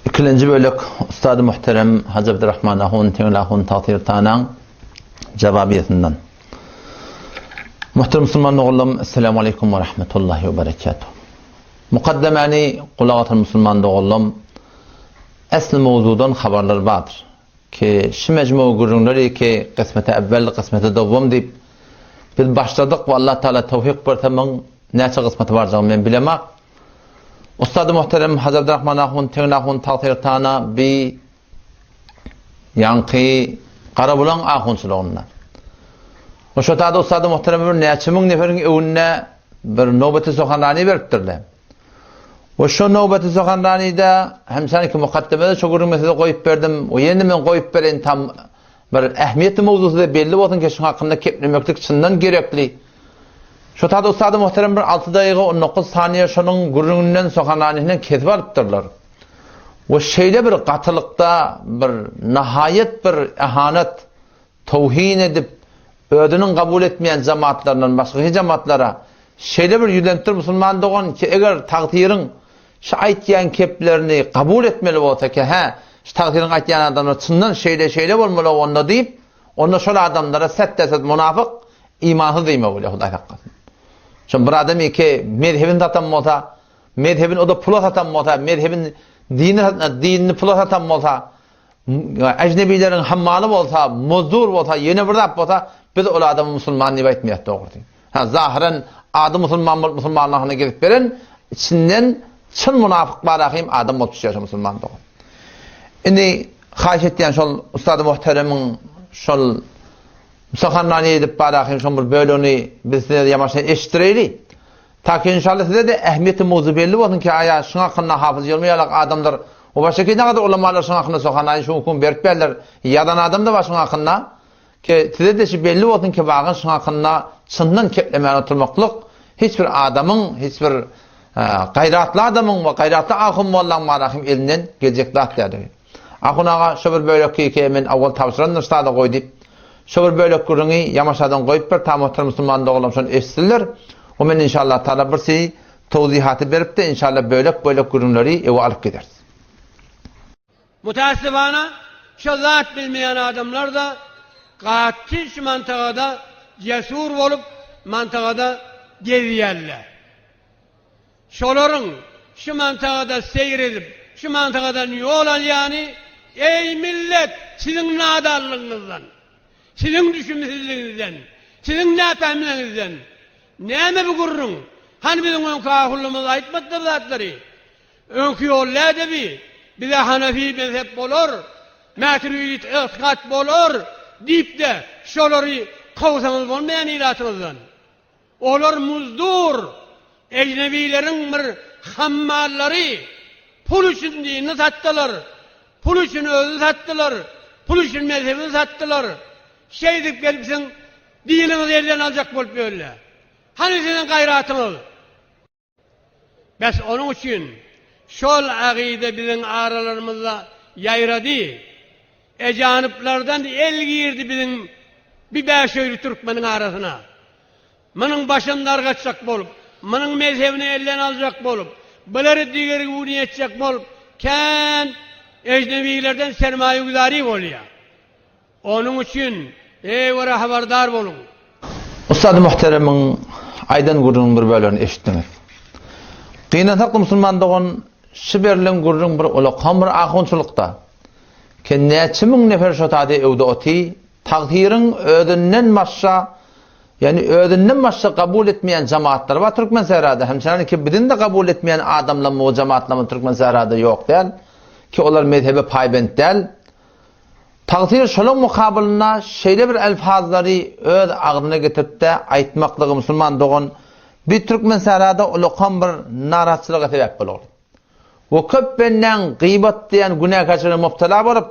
Ikilenji bölek Ustady Muhterem Hajy Abdurrahman Ahun Teňli Ahun Tagsyr Tanaň Jawabiýesinden. Muhterem musulman doganlarym, Esselamu Aleýkum we Rahmetullahi we Berekatuh. Mukaddemäni gulak asan musulman doganlarym, esli mowzudan habarlar bardyr. Ki şu mejmu gürrüňleri ki kysmeti evvel, kysmeti dowam diýip biz başladyk we Allah Taala towfik berse muň näçe kysmeti barjagyny men bilemak. Ussady muhterem Hajy Abdurrahman ahun Tegin ahun Tagsyr Tana bi ýaňky Garabulaň ahunçylygynda. O şo tada ussady muhterem bir näçe müň neferiň öňünde bir nowbeti sohanrani beripdirler. We şo nowbeti sohanranide hem sanki mukaddemede şo gürrüňi size goýup berdim. We ýene men goýup bereýin tam Bir ähmiýetli mowzu size belli bolsun ki şuň hakynda keplemeklik çyndan gerekli. Şo tada ussady muhterem bir alty daýyga 19 saniýe şonuň gürrüňinden sohananisinden kesip alypdyrlar. We şeýle bir gatylykda bir nahaýat bir ehanet, towhin edip özüniň kabul etmeýän jamaatlaryndan başga jamatlara şeýle bir ýüzlenipdir musulman dogan ki eger tagsyryň Şu aýtýan keplerini kabul etmeli bolsa ki, hä, şu tagsyryň aýtýan adamlar çyndan şeýle-şeýle bolmaly onda diýip, onda şol adamlara set-de-set munafyk, imansyz diýmek bolýar, Hudaý saklasyn. Şo bir adam ýeke mezhebini satan bolsa, mezhebini o-da pula satan bolsa, mezhebini dini dinini pula satan bolsa, ejnebileriň hammaly bolsa, muzdur bolsa, ýene bir zat bolsa, biz ol adamy musulman diýip aýtmaýarys dogrusy. Ha, zahyran ady musulman bolup musulmanlygyny gezip beren, içinden çyn munafyk bar ahim adam bolup düşýär şo musulman dogan. Indi haýyş etýän şol ustady muhteremiň şol Musahanlany edip bar ahim şoň bir bölegini biz size ýamaşa eşitdireýli. Ta ki inşallah size-de ähmiýeti mowzu belli bolsun ki aýa şuň hakynda hafyz ýolmy ýalak adamlar we başga ki nägadar ulamalar şuň hakynda sohanaýyn şu hukm berip berler ýazan adam-da bar şuň hakynda ki size-de şu belli bolsun ki wagan şuň hakynda çyndan keplemän oturmaklyk hiç bir adamyň hiç bir gaýratly adamyň we gaýratly ahun mollaň marahym elinden geljek zat däldir. Ahun aga şo bir bölek ki men awwal tabşyrandyr ştada goý diýip, şo bir bölek gürrüňi ýamaşadan goýup ber, ta muhterem musulman doganlarym şony eşitsinler. We men inşallah taala bir si towzihaty berip-de inşallah bölek-bölek gürrüňleri ewe alyp gideris. Mutassybana şo zat bilmeýän adamlar-da gaty şu mantagada cesur bolup mantagada gezýärler. Şolaryň şu mantagada seýr edip, şu mantagadan ýol alýany, eý millet, siziň nadanlygyňyzdan, siziň düşümsizligiňizden, siziň näpähimligiňizden. Näme bu gürrüň? Hany biziň öňki ahullymyz aýtmadylar bu zatlary? Öňki ýol näde bi? Bize hanafi mezhep bolar, mäturidiýt ygtykat bolar diýip-de, şolary kowsaňyz bolmaýan ilatyňyzdan. Olar muzdur, ejnebileriň bir hammallary, pul üçin dinini satdylar, pul üçin özüni satdylar, pul üçin mezhebini satdylar. Şeýdip gelip siziň diniňizi elden aljak bolup ýörler. Hany siziň gaýratyňyz? Bes onuň üçin şol agyda biziň aralarymyzda ýaýrady. Ejanyplardan el girdi biziň bi bäşöýli türkmeniň arasyna. Munuň başyny dargatjak bolup, munuň mezhebini elden aljak bolup, bulary digergüni etjek bolup kän ejnebilerden sermaýagüzary bolýar. Onuň üçin, eý wara habardar boluň! Ussady muhteremiň aýdan gürrüňiniň bir bölegini eşitdiňiz. Gynansakda musulman dogan şu berlen gürrüň bir ulakam bir ahunçylykda. Ki näçe müň nefer şo tady öwde oty, tagsyryň özünden başga, ýagny özünden başga kabul etmeýän jamaatlar bar Türkmen sährada. Hemçenan ki biziň-de kabul etmeýän adamlarymyz we jamaatlarymyz Türkmen sährada ýok däl. Ki olar mezhebe paýbent däl. Tagsyr şolaň mukabylynda şeýle bir elfazlary öz agzyna getiripde aýtmaklygy musulman dogan bi Türkmen sährada ulakam bir narahatçylyga sebäp bolagly. We köp bendäň gybat diýen günäkärçilige mubtala bolup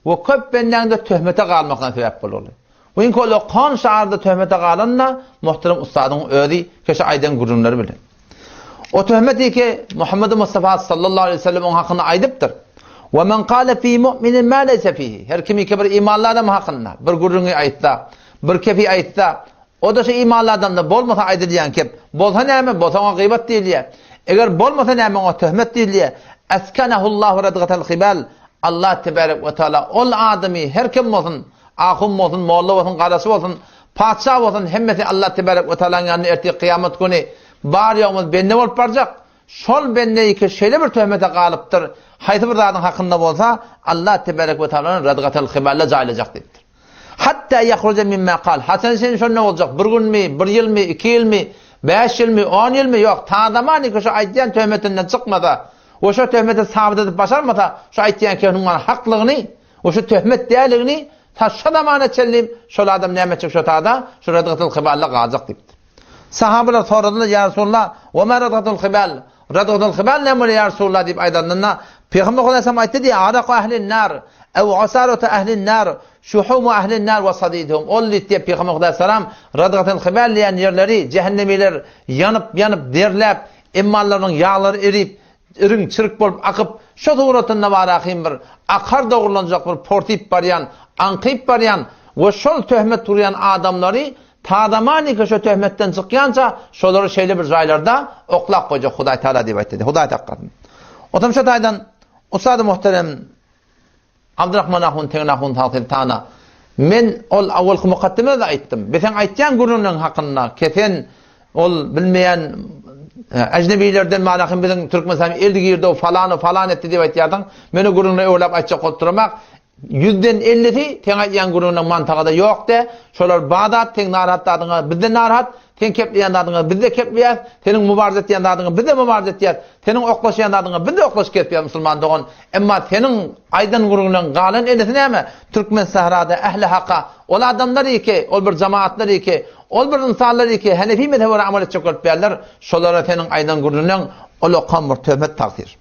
we köp bendäňde töhmete galmaklygyna sebäp bolagly. We iňki ulakan şarda töhmete galan-da muhterem ussadyň özi keşe aýdan gürrüňleri bilen. O töhmet ki Muhammed Mustafa sallallahu aleyhi ve sellem oň hakynda aýdypdyr. Ve men kâle fî mu'minin mâ leyse fîhî. Her kim ki bir imanly adam hakynda bir gürrüňi aýtsa, bir kepi aýtsa, o da şu imanly adamda bolmasa aýdylýan kep, bolsa näme, bolsa oňa gybat diýilýär. Eger bolmasa näme oňa töhmet diýilýär. Eskenehullahu radgatal hibal, Allah tebarek we taala ol adamy her kim bolsun, ahun bolsun, molla bolsun, garaçy bolsun, patyşa bolsun, hemmesi Allah tebarek we taalanyň ýanynda ertir kyýamat güni bar-ýogumyz bende bolup barjak. Şol bendeýki şeýle bir töhmete galypdyr, haýsy bir zadyň hakynda bolsa, Allah tebarek we taala ony radgatal hiballa jaýlajak diýipdir. Hatta ýahruja mimma kal. Haçan sen şonda boljak? Bir günmi, bir ýylmy, iki ýylmy, bäş ýylmy, on ýylmy? Ýok, ta zamaniki şu aýdýan töhmetinden çykmasa we şo töhmeti sabyt edip başarmasa, şu aýtýan kehiniň mana haklygyny we şu töhmet däldigini ta şo zamana çenli şol adam näme etjek şo tada şu radgatul hiballa galjak diýipdir. Sahabalar soradylar, Ýa Resulallah, we ma radgatul hibal? Radgatul hibal näme bolýar, ýa Resulallah diýip aýdanlarynda, Pygamber Aleyhisselam aýtdy diýýär, Araku ehlin nar, ew asaratu ehlin nar, şuhumu ehlin nar we sadiduhum. Ol diýdi diýip Pygamber Aleyhisselam, Radgatul hibal diýen ýerleri jähennemiler ýanyp, ýanyp, derläp, emmallarynyň ýaglary erip, iriň çirik bolup akyp, şo suratynda barahym bir akar dogrulanjak bir portyp barýan, aňkyp barýan we şol töhmet urýan adamlary Ta zamaniki şo töhmetden çykýança şolary şeýle bir jaýlarda oklap goýjak Hudaý Taala diýip aýtdy. Hudaý saklasyn. Otam şo taýdan ussady muhterem Abdurrahman ahun Tegin ahun Tagsyr Tana men ol awalky mukaddimede aýtdym. Bi seň aýtýan gürrüňleň hakynda kesen ol bilmeýän ejnebilerden malahym biziň Türkmenistan el girdi o falan o falan etdi diýip aýtýardyň. Men o gürrüňleri öwläp aýtjak bolup duramak. Ýüzden ellisi seň aýdýan gürrüňiň mantagada ýok de, şolar bar zat seň narahat zadyňa bizde narahat, seň kepleýän zadyňa bizde kepleýäs, seniň mubarza etýän zadyňa bizde mubarza etýäs, seniň oklaşýan zadyňa bizde oklaşyp kesýäs musulman dogan, emma seniň aýdan gürrüňleň galan ellisi näme? Türkmen sährada ähli haka ol adamlar iki, ol bir jamaatlar iki, ol bir ynsanlar iki henefi mezhebe görä amal etjek bolup ýärler, şolara seniň aýdan gürrüňleň ol okan bir töhmet tagsyr.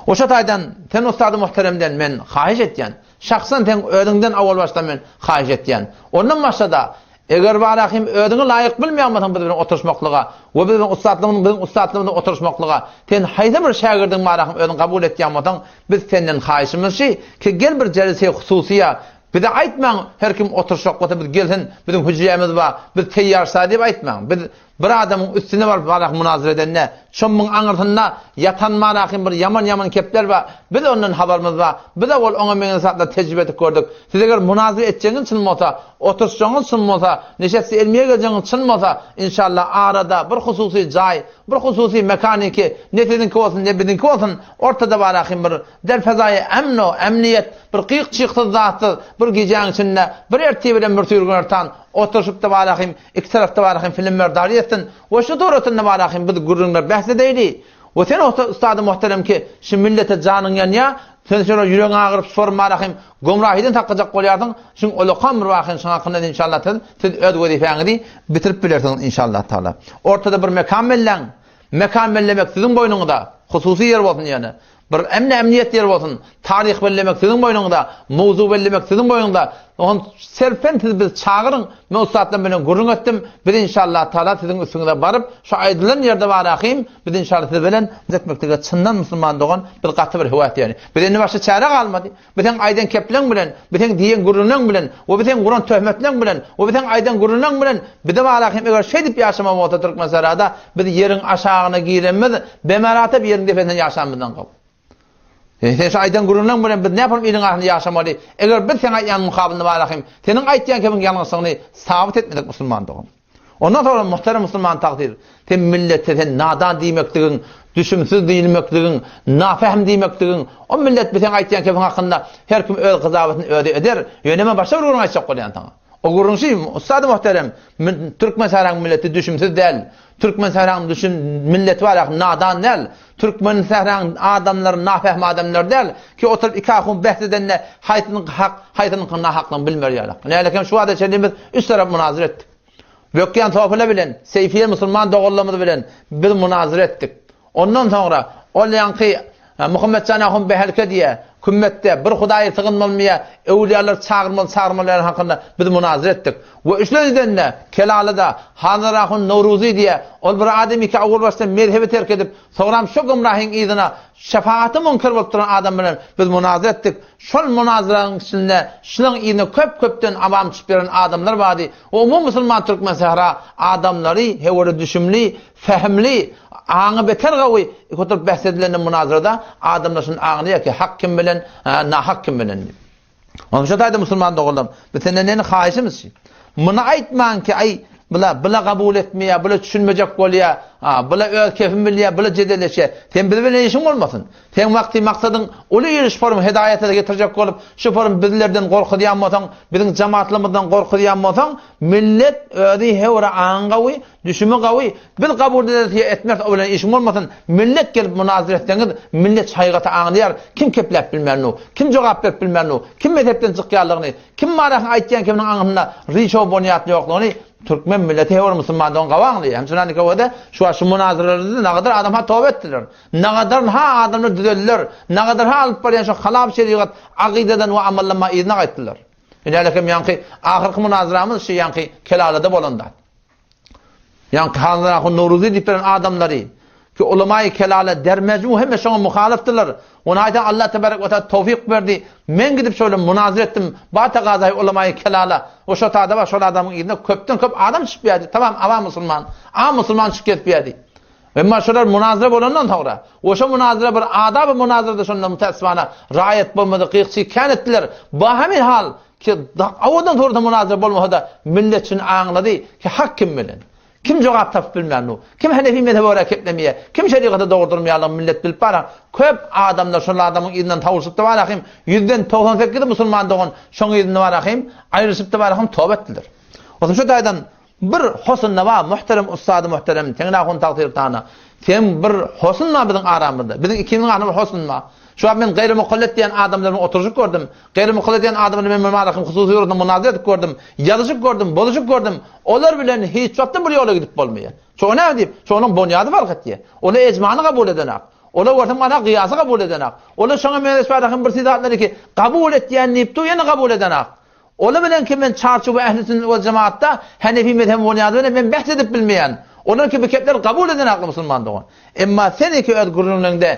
Oşa taýdan sen ussady muhteremden men haýyş etýän. Şahsan seň özüňden owal başda men haýyş etýän. Ondan başga-da, eger barahym özüňi laýyk bilmeýän bolsaň biz bilen oturyşmaklyga we biz bilen ussatlygymyz biziň ussatlygymyzda oturyşmaklyga, sen haýsy bir şägirdiň barahym özüň kabul etýän bolsaň, biz senden haýyşymyz şi, ki gel bir jelseýi hususyýa, bize aýtmaň her kim oturyşjak bolsa biz gelsin, biziň hüjrämiz bar, biz teýýarsa diýip aýtmaň. Biz Bir adamyň üstüne baryp Barah munazara edende, çommuň aňyrsynda ýatan Marahyň bir ýaman-ýaman kepler bar, biz ondan habarymyz bar, biz owal oňa meňzeş zatlar tejribe edip gördük. Siz eger munazara etjegiňiz çyn bolsa, oturyşjagyňyz çyn bolsa, neşetsi elmiýe geljegiňiz çyn bolsa, inşallah arada bir hususy jaý, bir hususy mekaniki, ne siziňki bolsun, ne biziňki bolsun, ortada Barahyň bir der fezaýy emn-u, emniýet, bir gyk-çyksyz zatsyz, bir gijäň içinde, bir ertir bilen bir süýrgün-ertan oturyşyp-da Barahym Iki tarapda bar hem filmler dary etsin. We şu suratynda bar hem biz gürrüňler bäs edeýli. We sen ustady muhterem ki şu millete janyň ýanýa, sen şolar ýüregiň agyryp şor bar hem gomrahydan saklajak bolýarsyň. Şuň olakan bir bar hem şuň hakynda inşallah siz, siz öz wezipäňizi bitirip bilersiňiz inşallah taala. Ortada bir mekan belläň. Mekan bellemek siziň boýnuňyza, hususy ýer bolsun ýöne. Bir emni emniýet ýeri bolsun, taryh bellemek siziň boýnuňyzda, mowzuk bellemek siziň boýnuňyzda. Oňa serpen siz bizi çagyryň, men ussatlar bilen gürrüň etdim, biz inşallah taala siziň üstüňize baryp, şu aýdylan ýerde barahym, biz inşallah siz bilen etmeklige çyndan musulman dogan, biz gaty bir höwes ýöne. Biz indi başga çäre galmady. Bu seň aýdan kepleň bilen, bu seň diýen gürrüňleň bilen, we bu seň guran töhmetleň bilen, we bu seň aýdan gürrüňleň bilen, bize barahym eger şeýdip ýaşama bolsa Türkmensährada, biz ýeriň aşagyna girenimiz, bemeratep ýeriň depesinde ýaşanymyzdan gowy. E, sen şu aýdan gürrüňleň bilen biz näpalym iliň arasynda ýaşamaly? Eger biz seň aýdýan mukabylynda barahym, seniň aýtýan kebiň ýalňyşlygyny sabyt etmedik musulman dogan. Ondan soňra muhterem musulman tagsyr, sen millete sen nadan diýmekligiň, düşümsiz diýilmekligiň, nafähm diýmekligiň, o millet bi seň aýtýan kebiň hakynda her kim öz gyzabatyny özi eder, ýöne men başga bir gürrüň aýtjak bolýan saňa. O gürrüň şi, ussady muhterem, türkmen sähraň milleti düşümsiz däl, türkmen sähraň düşüm milleti bar ýa nadan däl, türkmen sähraň adamlary nafähm adamlar däl, ki oturyp iki ahun bäs edende haýsynyňky hak, haýsynyňky nahaklygyny bilmer ýaly. Nälekem şu wagta çenli biz üç tarap munazyr etdik. Bökýän sofylar bilen, Seýfiýe musulman doganlarymyz bilen biz munazyr etdik. Ondan soňra ol ýaňky Muhammetjan ahun Behelke diýe, kümmetde bir Hudaýa sygynmalymy ýa öwlüýalary çagyrmaly çagyrmaly däl hakynda biz munazyr etdik. We üçlenjiden-de Kelalyda Hazar ahun Nowruzy diýe, ol bir adam iki owal başda mezhebi terk edip, soňram şo gümrahyň yzyna şefagata müňkür bolup duran adam bilen biz munazyr etdik. Şol munazyranyň içinde şulaň yzyna köp-köpden awam çykyp ýören adamlar bardy. Umumy musulman türkmen sähra adamlary hewere düşümli, fehimli. Aňy beter gawy oturyp bäs edilende munazarada adamlar şuny aňlaýar ki, hak kim bilen, nahak kim bilen diýip. Onuň şo taýda musulman doganlarym, biz senden neni haýyşymyz şi. Muny aýtmaň ki, aý, bula, bula kabul etmeýär, bula düşünmejek bolýar, a, bula öz kefin bilýär, bula jedelleşýär. Sen biz bilen işiň bolmasyn. Seň wagty maksadyň uly ýöriş forum hedaýata getirjek bolup, şu forum bizlerden gorkuzýan bolsaň, biziň jamatlymyzdan gorkuzýan bolsaň, millet özi hewre aňy gawy, Düşümi gawy, biz kabul ederis ýa etmeris o bilen işiň bolmasyn, millet gelip munazara etseňiz, millet şaýgaty aňlaýar, kim kepläp bilmännu, kim jogap berip bilmännu, kim mezhepden çykýanlygyny, kim marahyň aýtýan keminiň aňynda rişow bonýatly ýoklugyny türkmen milleti her bir musulman dogan gawy aňlaýar. Hem şondan nikowada şu wagt şu munazaralarda nagadar adam ha toba etdiler. Nagadar ha adamlar düzeldiler. Nagadar ha alyp barýan şu halap şerigat agydadan we amaldan ma yzyna gaýtdylar. Ine hem ýaňky ahyrky munazaramyz şu ýaňky Kelalada bolan zat. Ýaňky Hazar ahun Nowruzy diýip beren adamlary, ki ulamaýy kelale dermejmu hemme şoňa muhalyfdylar. Ony aýdan Allah tebarek we taala towfyk berdi. Men gidip şo bilen munazara etdim. Ba tagazaýy ulamaýy kelala. O şo tada bar şol adamyň yzyna köpden köp adam çykyp ýärdi. Tamam awam musulman. Am musulman çykyp gezip ýärdi. Emma şolar munazara bolandan soňra, o şo munazara bir adaby munazarada şonda mütäessifana raýat bolmady, gyýkçy kän etdiler. Ba hemin hal Ki owadan surata munazara bolmasa-da, millet şuny aňlady ki, hak kim bilen? Kim jogap tapyp bilmän dur? Kim Hanefi mezhebe görä keplemeýär? Kim şerigata dogry durmaýanlygyny millet bilip baran? Köp adamlar şol adamyň yzyndan tawuşypdy barahym, ýüzden 90 sekizi musulman dogan şoň yzynda barahym, aýrylyşypdy barahym toba etdiler. Otuň şu taýdan Bir husn bar, muhterem ussady muhterem Teňňe ahun tagsyr tana. Sen bir husn bar biziň aramyzda. Biziň ikimiziň arasynda bir husn bar. Şu wagt men gaýry mukallit diýen adamlar bilen oturyşyp gördüm. Gaýry mukallit diýen adamlar bilen men marakyň hususy ýurtunda munazara edip gördüm. Ýazyşyp gördüm, bozuşyp gördüm. Olar bilen hiç wagtda bir ýola gidip bolmaýar. Şo näme diýip, şonuň bonýady fark etýär. Olar ejmany kabul edenak. Olar görseň mana gyýasy kabul edenak. Olar şoňa meňzeş barahym bir sizatlary ki kabul etýän diýip dur ýene kabul edenak. Olar bilen ki men çarçuwa ähli sünnet wal jemaatda Hanefi mezhebi bonýady bilen men bähs edip bilmeýän. Olar ki bu kepler kabul eden akly musulman dogan. Emma sen iki öz gürrüňleňde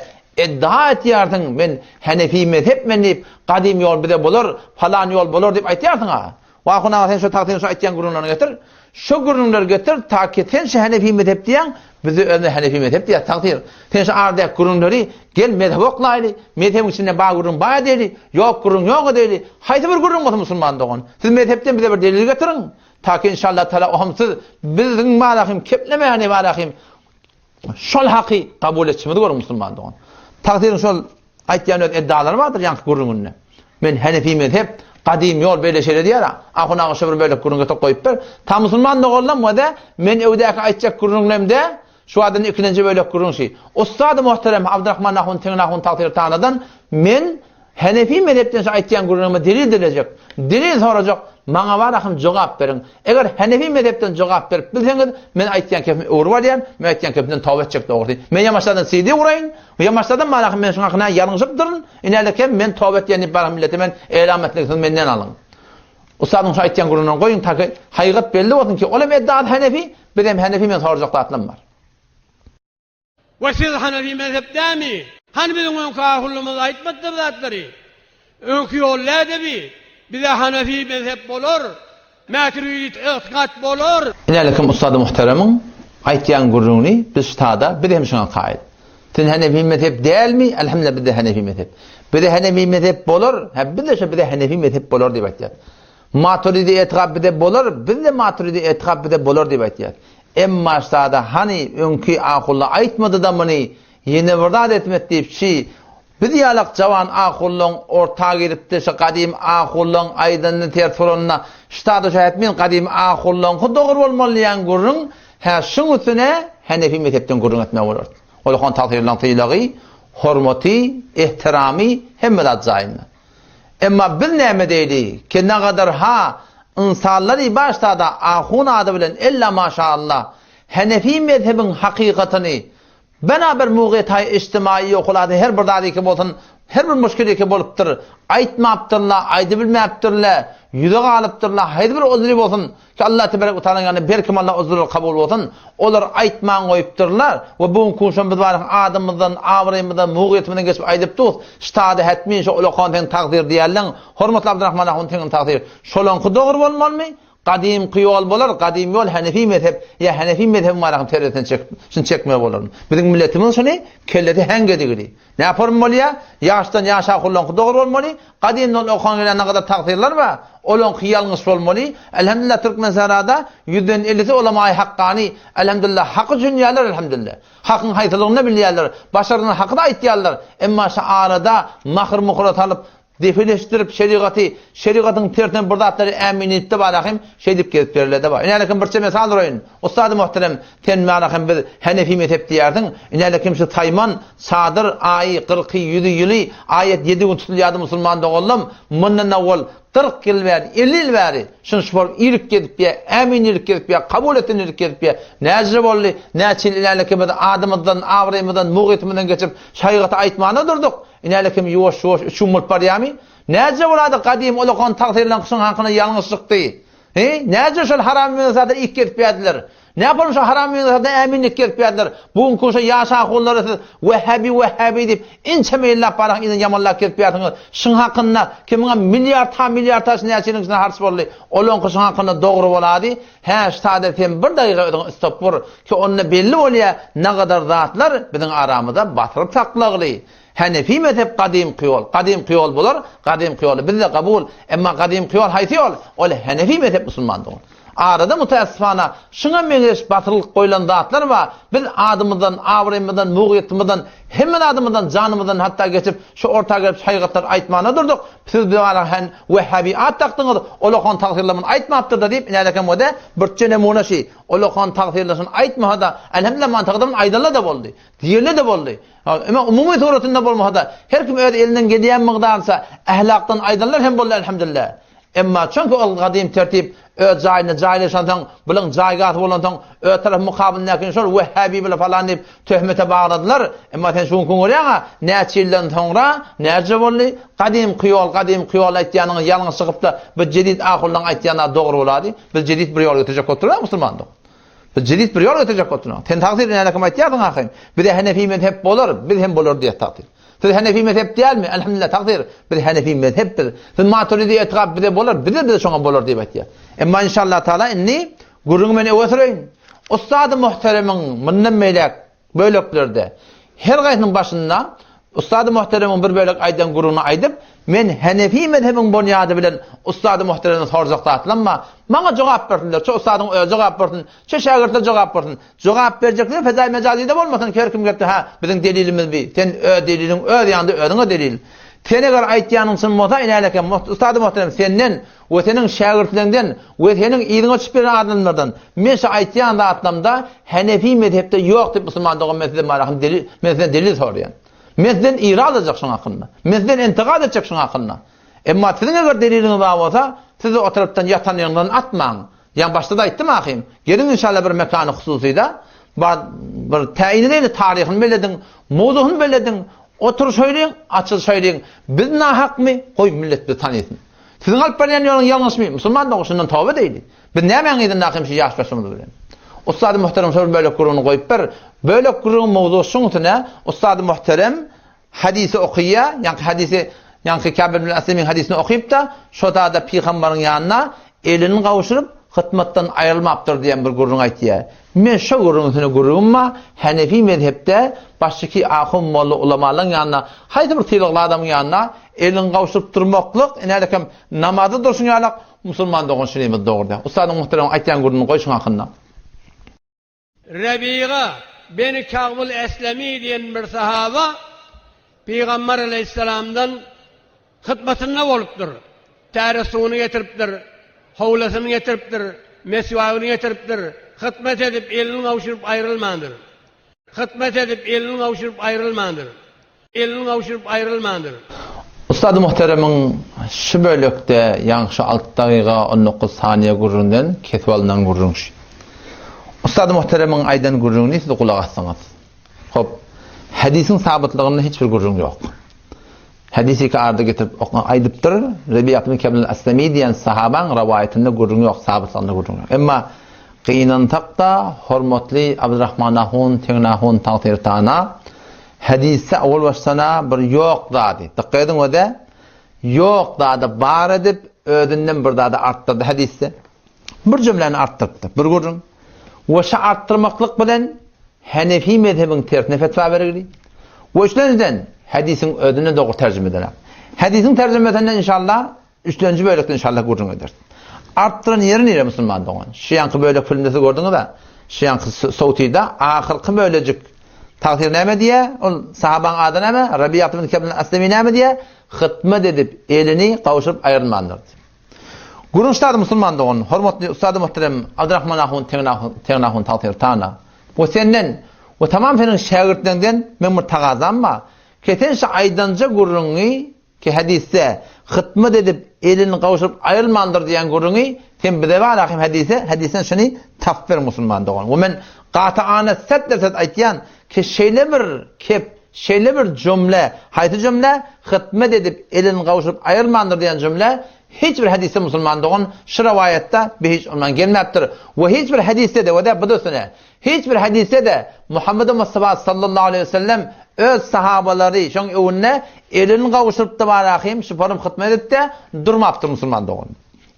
iddia etýärsiň men Hanefi mezhep men diýip gadym ýol bize bolar palan ýol bolar diýip aýtýarsyň a. Wahun aga sen şu tagtyň şu aýtýan gürrüňlerini getir. Şu gürrüňleri getir ta ki sen şu Hanefi mezhep diýýäň Bizde özüne Hanefi mezhep diýýär, tagsyr. Sen şu aradaky gürrüňleri gel mezhebe oklaýly, mezhebiň içinde bar gürrüň bar diýeli, ýok gürrüň ýok diýeli. Haýsy bir gürrüň bolsa musulman dogan. Siz mezhepden bize bir delil getiriň. Ta ki inşallah taala oham siz biziň barahym keplemäni barahym şol haky kabul etişimizi görüň musulman dogan. Tagsyryň şol Aýtýan öz eddalary bardyr ýaňky gürrüňinde. Men Hanefi mezhep, gadym ýol beýle şeýle diýýär-a. Ahun aga şo bir bölek gürrüň getirip goýup ber. Ta musulman doganlam we-de men öwdäki aýtjak gürrüňlemde şu adyny ikilenji bölek gürrüň şi. Ussady muhterem Abdyrahman ahun Teňňe ahun tagsyr tanadan men Hanefi mezhepden şu aýtýan gürrüňime delil dilejek. Delil sorajak, maňa bar ahym jogap beriň. Eger Hanefi mezhepden jogap berip bilseňiz, men aýtýan kepimi öwrüp alýan, men aýtýan kepimden toba etjek dogrusy. Men ýamaşlardan CD guraýyn, Ýamaşsadam barahym men şuň hakyna ýalňyşypdyryn, inälekem men toba etýän diýip barahym millete men elam etmek siz menden alyň. Ussadyň şu aýtýan gürrüňlerini goýuň taky haýygat belli bolsun ki ol hem eddaat Hanefi, biz hem Hanefi men sorajak zatlam bar. We siz Hanefi mezhep dämi? Hany biziň öňki ahullymyz aýtmadyda bu zatlary? Öňki ýol nädebi? Bize Hanefi mezhep bolar. Mäturidit ygtykat bolar. Inälekim ussady muhteremiň aýtýan gürrüňini biz ştada biz hem şuňa kaýyl. Sen Hanefi mezhep dälmi? Elhamdülillah bizde Hanefi mezhep. Bize Hanefi mezhep bolar, hä bizde şo bize Hanefi mezhep bolar diýip aýtýar. Maturidi etikat bize bolar, bizde Maturidi etikat bize bolar diýip aýtýar. Emma ştada hany öňki ahulla aýtmady-da muny, ýene bir zat etmet diýip şi Biz ýalak jawan ahullaň orta giripdi, şu gadym ahullaň aýdanyny ters bolanda, ştada şu hetmin gadym ahullaňky dogry bolmaly diýen gürrüň, hä şuň üstüne Hanefi mezhepden gürrüň etmek bolar. Ol han tagsyrylaň sylagy, hormaty, ehtiramy hemme zat jaýynda. Emma biz näme diýeli, ki nagadar ha ynsanlary başda-da ahun ady bilen ella maşaallah Hanefi mezhebiň hakykatyny Bena bir mugytaý ijtimaýy ýokulady her bir zady ki bolsun, her bir muşkili ki bolupdyr, aýtmapdyrla, aýdybilmäpdirle, ýüze galypdyrla, haýsy bir uzry bolsun, ki Allah tebarek we taalaň ýanynda berkim Allah uzurlary kabul bolsun, olar aýtman goýupdyrlar we bu günki gün şon biz baryň adymyzdan, abraýymyzdan, mugyýetymyzdan geçip aýdyp dus, ştada hetmin şo ulakan seň tagsyr diýerleň, hormatly Abdurahman ahun seňem tagsyr, şolaňky dogry bolmalymy? Gadymky ýol bolar, gadym ýol Hanefi mezhep, ýa Hanefi mezhebiň barakyny terezisine çekip, şuny çekmeli bolar. Biziň milletimiziň şuny kellesi häňgedigini. Näme form bolýa? Ýaşdan ýaşa hullaňky dogry bolmaly, gadymdan okan gelen nagadar tagsyrlar bar, olaňky ýalňyş bolmaly. Elhamdülillah Türkmensährada ýüzden ellisi ulamaýy hakkany, elhamdülillah haky düşünýärler elhamdülillah. Hakyň haýsylygyny bilýärler, başardygyny haky-da aýtýarlar. Emma şu arada mahyr-muhyra salyp Depeleşdirip şerigaty, şerigatyň tersine bir zatlary äminitde barahym şeýdip gezip berilede bar. Inälekim birçe mesal uraýyn. Ussady muhterem, sen barahym biz Hanefi mezhep diýýärsiň. Inälekim şu saýman, çadyr, aýy, kyrky, ýüzi, ýyly, aýat ýedi gün tutulýardy musulman doganlam, mundan owal 40 ýyl bäri, 50 ýyl bäri şuny şu bolup irik gezip ýa, ämin irik gezip ýa, kabul etsin irik gezip ýa. Näjre boldy, näçe ýyl inälekim biz adymyzdan, abraýymyzdan, mugytymyzdan geçip şaýgaty aýtmana durduk. Inäle kim ýuwaş-ýuwaş üç gün bolup barýamy? Näce bolady gadym ulakan tagsyrylan gyşyň hakyna ýalňyş çykdy? He? Näce şol haram münasada ik gezip ýärdiler? Näpolum şo haram münasada äminlik gezip ýärdiler? Bu günki şo ýaş ahunlary siz wehhabi wehhabi diýip inçeme ýyllap baraň yzyny ýamanlap gezip ýärsiňiz. Şyň hakynda kimiňem milliard ha milliard taş näçe ýylyň içinde harç boldy. Olaňky şyň hakynda dogry bolady. Hä şu sada sen bir dagyga özüňi stop bur ki onda belli bolýa nagadar zatlar biziň aramyzda basyryp saklagly. Hanefi mezhep gadymky ýol, gadymky ýol bolar, gadymky ýoly bizde kabul, emma gadymky ýol haýsy ýol? Ol Hanefi mezhep musulmandyr. Arada mutaessifana şuňa meňzeş basyrylyp goýlan zatlar bar, biz adymyzdan, abraýymyzdan, mugyýetymyzdan, hemme zadymyzdan, janymyzdan hatda geçip şu orta gelip şaýgatlar aýtmana durduk, siz bize gara hen wehhabi at dakdyňyz, olakan tagsyrlamyny aýtmapdyrda diýip inälekem wede birçe nemuna şi, olakan tagsyrlaşyny aýtmasa-da, elhamdülillah mantykda aýdanda-da boldy, diýende-de boldy. Emma umumy suratynda bolmasa-da, her kim öz elinden gelýän mygdarynça ahlakdan aýdanlar hem boldy elhamdülillah. Emma çünki ol gadym tertip öz jaýynda jaýlaşansoň, bulyň jaýgasy bolansoň, öz tarapy mukabylyndakyny şol wehhabi bile falan diýip töhmete bagladylar. Emma sen şu günki görýäň-ä, näçe ýyldan soňra näce boldy? Gadymky ýol, gadymky ýol aýtýanyňyz ýalňyş çykyp-da, bu jedid ahullaň aýtýany dogry bolady. Biz jedid bir ýol getirjek bolup durýas musulmandyk. Biz jedid bir ýol getirjek bolup durýas. Sen tagsyr nälekim aýtýarsyň ahyryn. Bize Hanefi mezhep bolar, biz hem bolar diýýär tagsyr. Siz Hanefi mezhep dälmi? Elhamdülillah tagsyr. Biz Hanefi mezhep biz. Siz Maturidi etikap bize bolar, bize bize şoňa bolar diýip aýtýar. Emma inşallah taala indi gürrüňi men öwe süreýin. Ussady muhteremiň mundan beýläk böleklerde her gaýsynyň başynda Ussady muhteremiň bir bölek aýdan gürrüňini aýdyp, men Hanefi mezhebiň bonýady bilen Ussady muhteremden sorjak zatlam bar. Maňa jogap bersinler, ço ussadyň özi jogap bersin, ço şägirtler jogap bersin. Jogap berjekler fezaý mejazyda bolmasyn, her kim gelip-de, hä, biziň delilimiz bi, sen öz deliliň öz ýanynda özüňe delil. Sen eger aýtýanyň çyn bolsa, inäleke, Ussady muhterem, senden we seniň şägirtleriňden we seniň yzyňa düşüp gelen adamlardan men şu aýtýan zatlarymda Hanefi mezhepde ýok diýip musulman dogan men sizden barahym delil men sizden delil soraýan. Men sizden iraz etjek şuň hakynda. Men sizden intikad etjek şuň hakynda. Emma siziň eger deliliňiz bar bolsa, siz o tarapdan ýatan ýeriňizden atmaň. Ýa başda-da aýtdym ahym. Geliň inşallah bir mekany hususyda bar bir täýin edeýin taryhyny bellediň, mowzugyny bellediň, oturyşaýlyň, açylyşaýlyň. Biz nahakmy? Goý millet bizi tanysyn. Siziň alyp barýan ýoluňyz ýalňyşmy? Musulman dogan şundan toba edeýli. Biz nämäň yzyndaky şu ýaş başymyz bilen? Ussady muhterem şol bölek gürrüňini goýup ber. Bölek gürrüňiň mowzugy şuň üstüne, ussady muhterem hadysy okyýa, ýaňky hadysy, ýaňky Käb ibn Aslemiň hadysyny okyp-da, şo zada pygambaryň ýanyna elini gowşuryp, hytmatdan aýrylmapdyr diýen bir gürrüň aýtýar. Men şo gürrüňiň üstüne gürrüňim bar, Hanefi mezhepde başyky ahun molla ulamalaryň ýanyna, haýsy bir sylagly adamyň ýanyna Eliňi gowşuryp durmaklyk, inälekem namazda durşuň ýalak, musulman dogan şunymy dogry däl. Ussadyň muhterem aýtýan gürrüňini goý şuň hakynda. Rebiga beni Kagbul Eslemi diýen bir sahaba Pygamber aleýhissalamdan hytmatynda bolupdyr. Täret suwuny getiripdir, howlasyny getiripdir, meswagyny getiripdir, hytmat edip elini gowşuryp aýrylmandyr. Hytmat edip elini gowşuryp aýrylmandyr. Elini gowşuryp aýrylmandyr. Ussady muhteremiň şu bölekde ýaňky şu alty dagyga 19 saniýe gürrüňden kesip alnan gürrüň şu. Ussady muhteremiň aýdan gürrüňini siz gulak asdyňyz. Hop, hadisiň sabytlygynda hiç bir gürrüň ýok. Hadisi iki arada getirip aýdypdyr. Rebiýa ibn Kebl al-Aslami diýen sahabaň rowaýatynda gürrüň ýok, sabytlygynda gürrüň ýok. Emma gynansak-da, hormatly Abdurrahman ahun, Tegin ahun tagsyr-tana hadisde owal başdan-a bir ýok zady, dykgat ediň öde, ýok zady bar edip, özünden bir zady artdyrdy hadisde. Bir jümläni artdyrypdyr. Bir gürrüň. We şu artdyrmaklyk bilen Henefi mezhebiň tersine fetwa bergili. We üçlenjiden hadisiň özüne dogry terjime eden. Hadisiň terjimesinden inşallah üçlenji bölekde inşallah gürrüň ederis. Artdyran ýeri nire musulman dogan? Şu ýanky bölek filmde siz gördüňiz-ä. Şu ýanky sowtyda ahyrky bölejik tagsyr näme diýýär? Ol sahabaň ady näme? Rabiýat ibn Kebl Aslemi näme diýýär? Hytmat edip, elini gawşuryp aýrylmandyr. Gürrüň ştady musulman dogan, hormatly ussady muhterem Abdurrahman ahun Tegin ahun tagsyr tana. We senden we tamam seniň şägirtleriňden meň bir tagazam bar. Ke sen şu aýdanja gürrüňi ki hadisde hytmat edip elini gawşuryp aýrylmandyr diýen gürrüňi sen bize bar ahim hadise hadisden şuny tapyp ber musulman dogan. We men gaty ana set derset aýtýan ki şeýle bir kep şeýle bir jümle haýsy jümle hytmat edip elini gawşuryp aýrylmandyr diýen jümle Hiç bir hadysda musulman dogan şu rowaýatda bir hiç ondan gelmäpdir we hiç bir hadysda-da we-de bu-da üstüne hiç bir hadysda-da Muhammedi Mustafa sallallahu aleýhi we sellem öz sahabalary şoň öňünde elini gowşurypdy barahym şu forum hytmat edipde durmapdyr musulman dogan.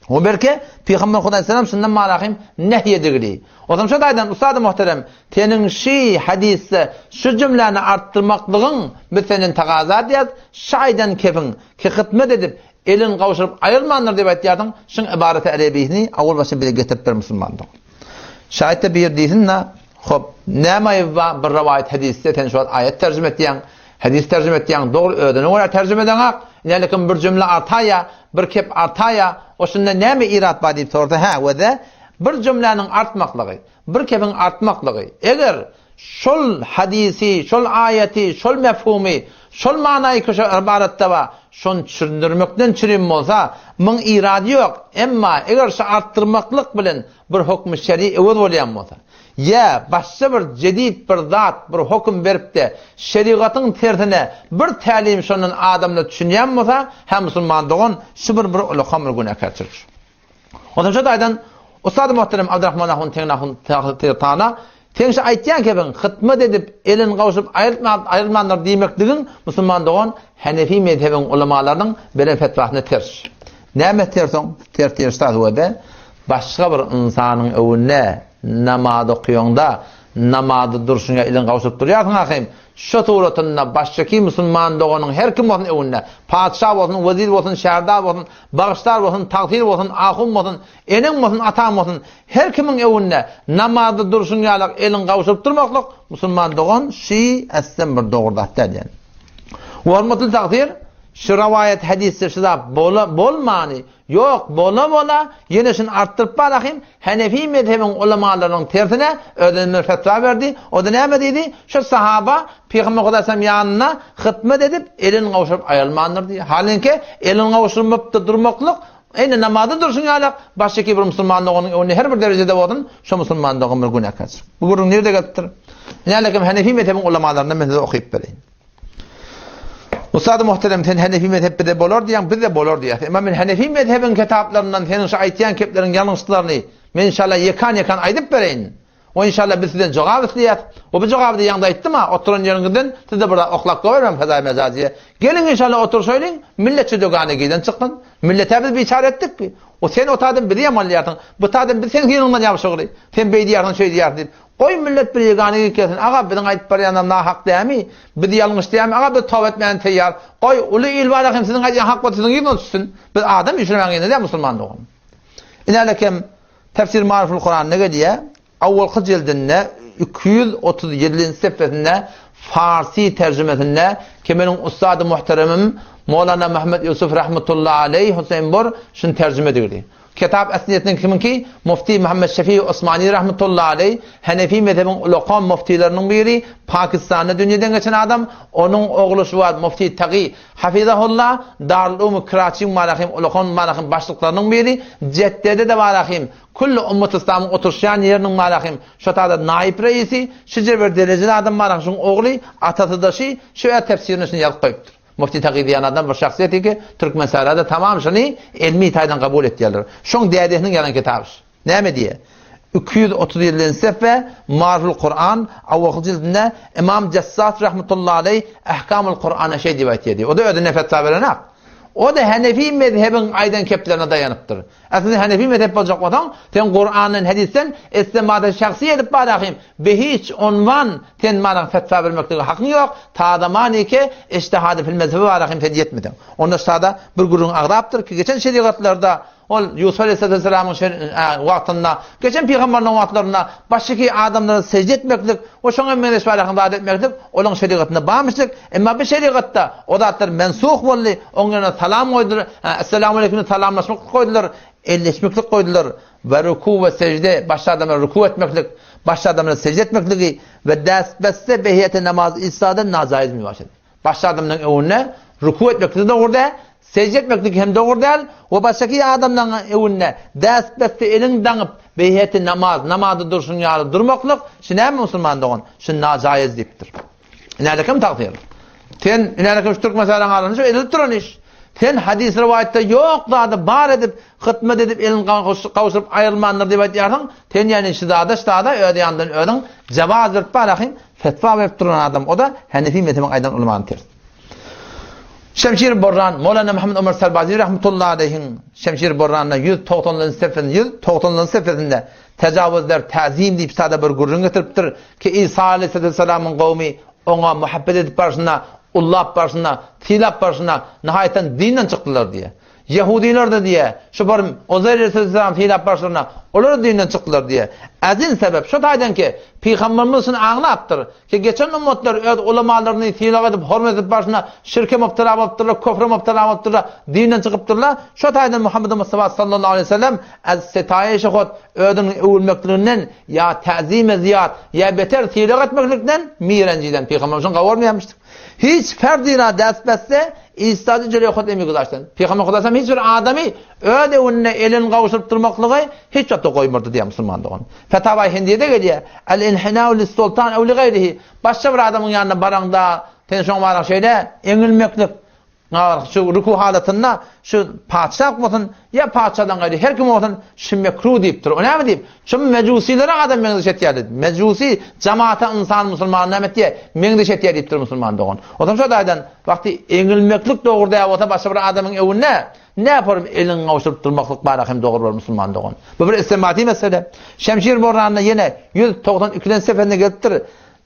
O belki Pygamber Hudaý selam şundan barahym nehy edigili. Ozam şo taýdan ussady muhterem seniň şi hadysda şu jümläni artdyrmaklygyň biz senden tagaza edýäs şu aýdan kefiň ki hytmat edip Elin gowşuryp aýyrmandyr diýip aýtýarsyň, şuň ybareti erebisini awal başda bize getirip ber musulmandyr. Şaýatda bir diýsin-de, hop, näme aýyby bar bir rowaýat hadysda sen şu wagt aýat terjime etýäň, hadys terjime etýäň, dogry özüne görä terjime edeňak, ine lekin bir jümle artaýa, bir kep artaýa, o şunda näme irat bar diýip sorsa, hä, wede, bir jümläniň artmaklygy, bir kepiň artmaklygy, eger Şol hadysy, şol aýaty, şol mefhumy, şol manaýy ki şo ybaratda bar, şony çüründirmekden çürim bolsa, muň irady ýok, emma eger şo artdyrmaklyk bilen bir hokmy şer'i öwez bolýan bolsa, ýa başga bir jedid bir zat, bir hokum berip-de, şerigatyň tersine bir tälim şondan adamlar düşünýän bolsa, hä musulman dogan, şu bir bir ulakam bir günäkärçilik. Onsoň şo taýdan ussady muhterem Abdurrahman ahun Tegin ahun Tana seň şu aýtýan kebiň hytmat edip elini gawşuryp aýrylman aýrylmandyr diýmekligiň musulman dogan Hanefi mezhebiň ulamalarynyň beren fetwasyna ters. Näme ters oň? Ters diýen şta wede başga bir ynsanyň öwünde namaz okaýaňda namazda durşuňa elini gawşuryp durýarsyň ahym Şo suratynda başjaki musulman doganyň her kim bolsun öňünde, patyşa bolsun, wezir bolsun, şärdar bolsun, bagyşdar bolsun, tagsyr bolsun, ahun bolsun, eneň bolsun, ataň bolsun, her kimiň öňünde namazda durşuň ýalak eliňi gawşuryp durmaklyk musulman dogan şi äslem bir dogry zat däl ýani. Hormatly tagsyr, şu rowaýat hadysda şu zat bola bolmany Ýok, bola-bola, ýene şuny artdyryp bar ahym, Henefi mezhebiň ulamalarynyň tersine özüne bir fetwa berdi. O-da näme diýdi? Şu sahaba Pygamber Hudaý sallam ýanynda hytmat edip, elini gowşuryp aýrylmandyr diýdi. Halinki, elini gowşurmapda durmaklyk, eýni namazda durşuň ýalak, başyky bir musulman doganyň öňünde her bir derejede bolsun, şo musulman dogan bir günäkärçilik. Bu gürrüň nirede gelipdir? Ine, Henefi mezhebiň ulamalaryndan men size okyp bereýin. Ustady muhterem sen Hanefi mezhep bize bolar diýýäň, bizde bolar diýýäs. Emma men Hanefi mezhebiň kitaplaryndan seniň şu aýtýan kepleriň ýalňyşlyklaryny men inşallah ýekan-ýekan aýdyp bereýin. We inşallah biz sizden jogap isleýäs. We bu jogaby da ýaňda aýtdym-a, oturan ýeriňizden siz-de bir zat oklap goýbermäň fezaýy mejaziýe. Geliň inşallah oturyşaýlyň, millet şu dögana giden çyksyn. Millete biz biçäre etdikmi? O sen o taýdan bizi ýamanlaýarsyň, bu taýdan biz seň synyňdan ýabşygly. Sen beý diýýärsiň, şeý diýýärsiň diýip. Goý millet bir ýegana gelsin aga biziň aýdyp barýanlar nahak dämi biz ýalňyş dämi aga biz toba etmäne teýýar goý uly il bar hem siziň aýdýan hak bolsa siziň ýüzüňiz düşsün biz adam üýşürmäň ýerinde däl musulman dogan Inälekem Tefsir Mariful Kuranda gelýär awalky jildinde 237-nji sefesinde farsi terjimesinde ki meniň ussady muhteremim Molana Muhammed Ýusuf rahmetullahi aleýh Huseýn bor şuny terjime edildi. Kitap ähmiýetiniň kimiňki? Mufti Muhammet Şefi Osmani rahmetullahi aleý, Hanefi mezhebiň ulakan muftileriniň biri, Pakistanda dünýeden geçen adam, onuň ogly şu wagt Mufti Tagi hafizahullah, Darul Ulum Kiraçiň barahym ulakan barahym başlyklarynyň biri, Jeddede-de barahym, külli ummat yslamyň oturyşýan ýeriniň barahym şo tada naýyp reisi, şije bir derejeli adam barahym şuň ogly, atasy-da şi, şu ýer tefsirini şuny ýazyp goýupdyr. Mufti Tagy diýen adam bir şahsyýet ki, Türkmensährada tamam şuny elmi taýdan kabul etýärler. Şoň dädesiniň ýazan kitaby şu. Näme diýýär? 237-nji sefhe Marful Kuran awalky jildinde Imam Jassas rahmetullahi aleý Ahkamul Kurana şeý diýip aýtýar diýýär. O-da özüne fetwa berenak. O-da Henefi mezhebiň aýdan keplerine daýanypdyr. Aslynda Henefi mezhep boljak bolsaň, sen Kurandan, hadisden istinbady şahsy edip barahym, bi hiç unwan sen manaň fetwa bermeklige hakyň ýok, ta zamany ki ijtihady fil mezhebi barahym sen ýetmediň. Onda ştada bir gürrüň agzapdyr ki, geçen şerigatlarda Ol Ýusup aleýhissalamyň wagtynda, geçen pygamberleriň wagtlarynda başyky adamlara sežde etmeklik we şoňa meňzeş balakan zat etmeklik olaryň şerigatynda barmyşdyk. Emma bu şerigatda o zatlar mensuh boldy, oň ýerine salam goýdular, Esselamu aleýkum diýip salamlaşmaklyk goýdular, elleşmeklik goýdular we ruku we sežde, başga adamlara ruku etmeklik, başga adamlara sežde etmekligi we dästbeste behiýete namaz istaden najaýyz mübaşir. Başga adamlaryň öňünde ruku etmeklik dogry däl, sežde etmeklik hem dogry däl we başgaky adamlaryň öňünde däst-beste eliňi daňyp, beýheti namaz, namazda durşuň ýaly durmaklyk, şu näme musulman dogan, şu najaýyz diýipdir. Inälekem tagsyr. Sen inälekem şu türkmenistanyň arasynda şu edilip duran iş. Sen hadys rowaýatda ýok zady bar edip, hytmat edip elini gowşuryp aýrylmandyr diýip aýdýarsyň, sen ýagny şu zada şu zada öz ýanyndan özüň jawaz berip bar ahym, Fetwa berip duran adam o-da Henefi mezhebiň aýdan ulamany ters. Şemşir Borran, Molana Muhammed Omar Sarbazi rahmetullahi aleyhiň Şemşir Borranda 190-njy sefesinde, 190-njy sefesinde tejawuzlar täzim diýip sada bir gürrüň getiripdir ki Isa aleyhisselamyň gowmy oňa muhabbet edip barşyna, ullap barşyna, sylap barşyna nihaýatdan dinden çykdylar diýe. Ýehudylar-da diýýär, şu bir Uzeýr aleyhisselam sylap barşlaryna, olar-da dinden çykdylar diýýär. Äzin sebäp şo taýdan ki, Pygamberimiz şuny aňlapdyr, ki geçen ümmetler öz ulamalaryny sylag edip, hormat edip barşyna şirke mübtela bolupdyrlar, küfre mübtela bolupdyrlar, dinden çykypdyrlar. Şo taýdan Muhammed Mustafa sallallahu aleýhi we sellem ez setaýişi hut özüniň öwülmekliginden ýa täzime zyýat, ýa beter sylag etmeklikden mirenjiden Pygamberimiz şuny gowurmaýarmyşdyk. Hiç ferdira dest besse, istady jeleý hut emi güzaşdan. Pygamber Hudaýam hiç bir adamy öz öwünde elini gowşuryp durmaklygy hiç wagtda goýmardy diýýär musulman dogan. Fetawa Hindiýede gelýär. El inhinau lis sultan ew li gaýrihi. Başga bir adamyň ýanyna baraňda, sen şoň baryň şeýle eňilmeklik, şu ruku halatynda şu patyşa bolsun, ýa patyşadan gaýry her kim bolsun, şu mekruh diýipdir. O näme diýip? Şu mejusilere adam meňzeş etýär diýip. Mejusi jamata ynsan musulman näme etýär? Meňzeş etýär diýipdir musulman dogan. Onsoň şo taýdan wagty eňilmeklik dogry däl bolsa başga bir adamyň öwünde näporym eliňi gowşuryp durmaklyk bara hem dogry bolar musulman dogan. Bu bir istemati mesele. Şemşir Borranda ýene 192-nji seferde gelipdir.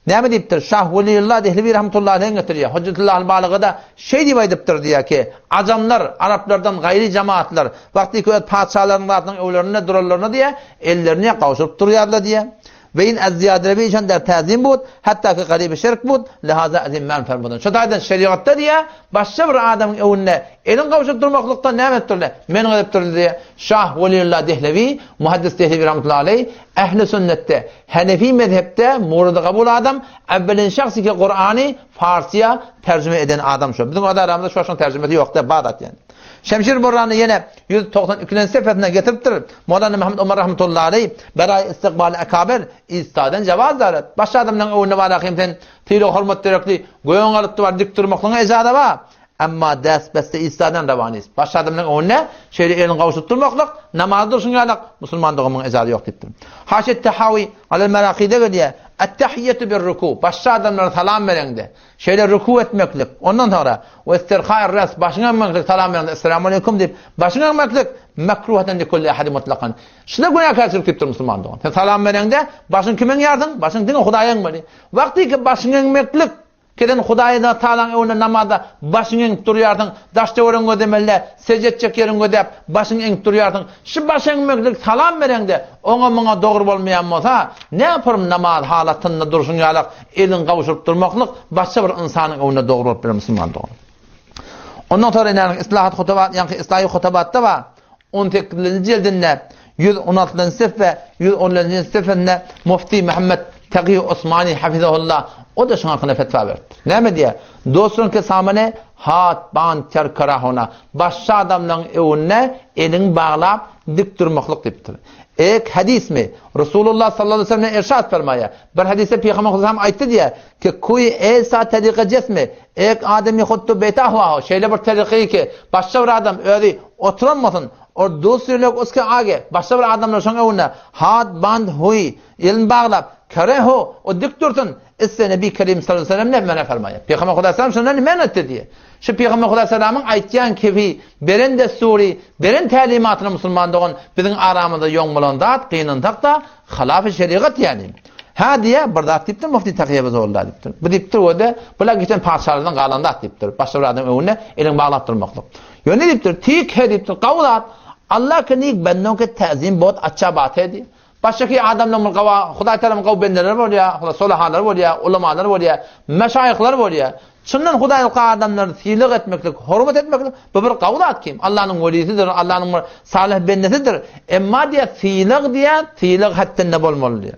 Näme diýipdir? Şah Weliullah Dehlewi rahmetullahi aleyh getirýär. Hojjatullahal Balygada şeý diýip aýdypdyr diýýär ki, Ajamlar, araplardan gaýry jemaatlar, wagtyky öz patyşalarynyň zatynyň öwlerinde duranlarynda diýýär, ellerini gowşuryp durýarlar diýýär. Ve in az-ziýaderebi işan der täzim bud, hatda ki garyby şirk bud, lihaza azim men fermudun. Şu taýdan şerigatda diýýär, başga bir adamyň öwünde elin gowşuryp durmaklykdan näme edipdirler? Men edipdirler diýýär. Şah Weliullah Dehlewi, Muhaddis Dehlewi rahmetullahi aleyh, ehli sünnetde Henefi mezhepde murady kabul adam, äwwelin şahs ki Kurany farsyýa terjime eden adam şo. Biziň öz aramyzda şo şoň terjimesi ýok dä, bar zat ýani. Şemşir Borrany ýene 192-nji sefesinde getiripdir. Molana Muhammed Omar rahmetullahi aleý, Beraý istikbal ekabir, istaden jawaz daret. Başga adamlaryň öňünde bar ahym sen sylag hormat derekli göwün galypdy bar dik durmaklygyňa ejaza bar. Emma däs-beste Isadan rawanys. Başga adamlaryň öňünde şeýle elini gowşuryp durmaklyk, namaza durşuň ýalak, musulman doganmyň ejazy ýok diýipdir. Haşiýet Tahawi Alel Merakyda gelýär, Et-tahiýýetu bir-ruku, başga adamlara salam bereňde, şeýle ruku etmeklik, ondan soňra, we istirhair-ras, başyňy egmeklik, salam bereňde, Esselamu aleýkum diýip, başyňy egmeklik, mekruhatan likulli ahadin mutlakan. Şuda günäkärçilik diýipdir musulman dogan. Sen salam bereňde, başyňy kime egýärsiň? Başyňy diňe Hudaýa egmeli. Wagtyky başyňy egmeklik, Keden Hudaýa Tagalaň öňünde namazda başyňy eňip durýarsyň, daş-töweregiňi gözlemeli-dä, sežde etjek ýeriňi gözläp, başyňy eňip durýarsyň. Şu baş eňmeklik salam bereňde, oňa-muňa dogry bolmaýan bolsa, näporym namaz halatynda durşuň ýalak eliňi gowşuryp durmaklyk başga bir ynsanyň öňünde dogry bolup biler musulman dogan. Ondan soňra ine Islahat Hutabat, ýaňky Islahi Hutabatda bar. On sekizinji jildinde 116-njy sefhe, 117-nji sefhesinde Mufti Muhammed Tagi Osmani hafizahullah o-da şuň hakynda fetwa beripdir. Näme diýýär? Dostun ke samane hat band ter karahona. Başga adamlaryň öňünde eliňi baglap dik durmaklyk diýipdir. Ek hadismi Resulullah sallallahu aleyhi ve sellem irşad fermaýar. Bir hadisde Pygamber sallallahu aýtdy diýýär ki kuý esa tariqa jesmi ek adami huttu beta hua ho. Şeýle bir tariqi ki başga bir adam özi oturan bolsun, or dusri lok uske age, başga bir adamlar şoň öňünde hat band huy, elini baglap, kere ho, o dik dursun. Isse Nebi Kerim sallallahu aleyhi ve sellem ne mene fermaýar. Peygamber Hudaý sallam şundan men etdi diýe. Şu Peygamber Hudaý salamyň aýtýan kefi, beren desturi, beren tälimatyny musulman dogan biziň aramyzda ýoň bolan zat, gynansak-da, halafy şerigat ýani. Hä diýe, bir zat diýipdir Mufti Takyýewe zorla diýipdir. Bu diýipdir we-de, bular geçen patyşalardan galan zat diýipdir. Başga bir adamyň öňünde eliňi baglap durmaklyk. Ýöne diýipdir, tik he diýipdir, gawy zat. Allah ke nik bendon ke täzim bot aça bat he diýip. Başdaky adamlaryň bir gawa Hudaý tarapyndan gawy bendeleri bolýar, Hudaý solahanlary bolýar, ulamalar bolýar, meşaýyhlar bolýar. Çyndan Hudaýlyka adamlary sylag etmeklik, hormat etmeklik bu bir gawy zat kim? Allanyň welisidir, Allanyň bir salyh bendesidir. Emma diýýär, sylag diýýär, sylag hetdinde bolmaly diýýär.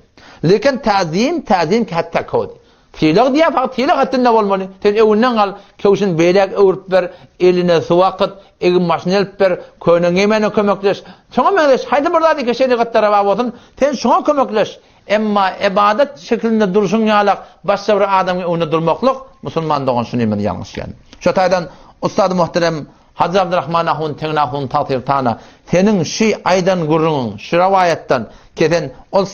Lekin täzim, täzim ki hetde ko diýýär. Sylag diýýär, fakat sylag hetdinde bolmaly. Sen öwünden gal, köwşüni beýläk öwrüp ber, eline suw akyt, egin-başyny elip ber, köne geýmäne kömekleş. Şoňa meňzeş haýsy bir zat eke şerigatda rewa bolsun, sen şoňa kömekleş. Emma ybadat şeklinde durşuň ýalak başga bir adamyň öňünde durmaklyk musulman dogan şuny ýalňyş ýaly. Şo taýdan ussady muhterem Hajy Abdurrahman ahun Teňňe ahun tagsyr tana seniň şy aýdan gürrüňiň şy rowaýatdan kesen ol.